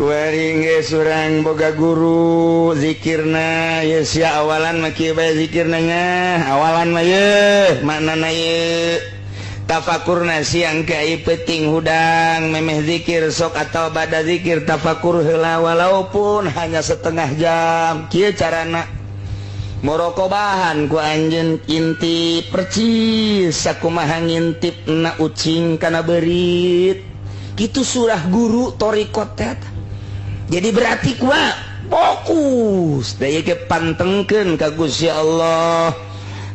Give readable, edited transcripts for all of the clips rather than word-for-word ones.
Kuari geus urang boga guru zikirna ye sia awalan mah kieu bae zikirna nya awalan mah ye maknana ye tafakurna siang ke peuting hudang memeh zikir sok atau bada zikir tafakur heula walaupun hanya setengah jam. Kieu carana muraqabahan ku anjeun, intip percis sakumaha ngintip na ucing kana beurit kitu. Surah guru thoriqot teh jadi berarti kuat fokus daya ke pantengkeun ka Gusti Allah.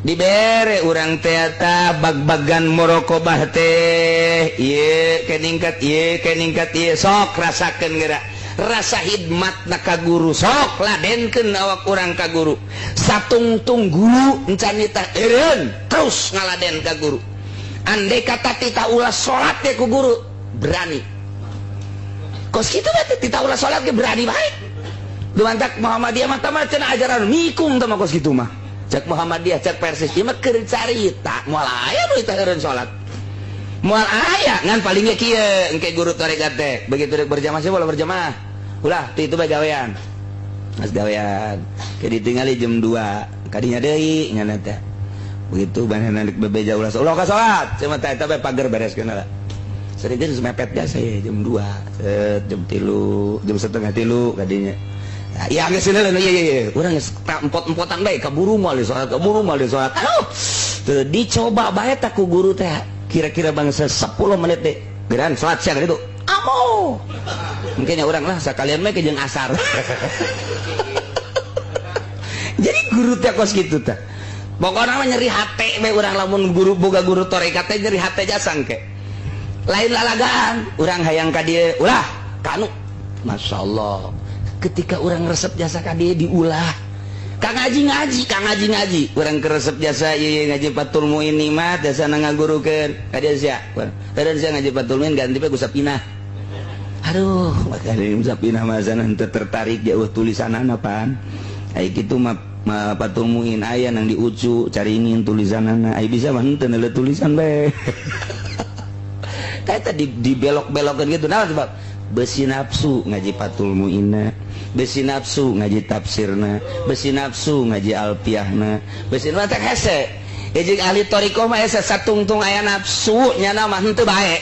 Dibere urang teata bag-bagan muraqabah teh ieu ke ningkat, ieu ke ningkat, ieu sok rasakeun geura rasa hidmat na ka guru. Sok ladenkeun awak urang ka guru, satungtung guru encan nitah eureun terus ngaladen ka guru. Andai kata titah ulah salat teh ku guru berani. Kos kitu mah titah ulah salat ge berani bae. Dumantak Muhammadiyah mah mah cenah ajaran mikung teh mah kos kitu mah. Cek Muhammadiyah, cek Persis ieu mah keur carita, moal aya nu teh eureun salat. Moal aya, ngan paling ge kieu engke guru tarekat teh begitu rek berjamaah sih boleh berjamaah. Ulah ti itu bae gawean. Mas gawean. Ke ditingali jam 2, kadinya deui ngan teh. Begitu banana rek bebeja ulah ulah ka salat, cuma teh eta bae pager bereskeun lah. Sering geus mepet biasa ya jam 2, set, jam 3, jam 2.30 kadinya. Ya geus iya iya iya urang geus empot-empotan bae kaburu moal salat, kaburu moal salat. Aduh, teu dicoba bae tak ku guru teh kira-kira bangsa 10 menit deh. Geran salat sia gitu. Amo. Mungkin ya urang lah sakalian mah jeung asar. Jadi guru teh kos kitu teh. Pokoknya mah nyeri hate we urang lamun guru boga guru tarekat teh, nyeri hate jasang ke. Lain lalagaan, urang hayang ka dieu ulah kanu. Masya Allah, ketika urang resep jasa ka dieu diulah ka ngaji ngaji, ka ngaji ngaji urang keresep jasa ieu ngaji Fathul Muin mah jasa ngagurukeun ka dieu sia. Eureun sia ngaji Fathul Muin, ganti bae ku Sapinah. Aduh, maka Sapinah mah sana henteu tertarik jauh tulisanana pan. Ai kitu mah Fathul Muin aya nang diucu caringin tulisanana, ai bisa mah henteu neuleuh tulisan bae. Kayak tadi dibelok-belokan gitu. Nah, sebab besi nafsu ngaji Fathul Muinna, besi nafsu ngaji tafsirna, besi nafsu ngaji alfiahna, besi nafsu hese. Ya jeung ahli thoriqoh mah hese, satungtung aya nafsu nyana mah henteu bae.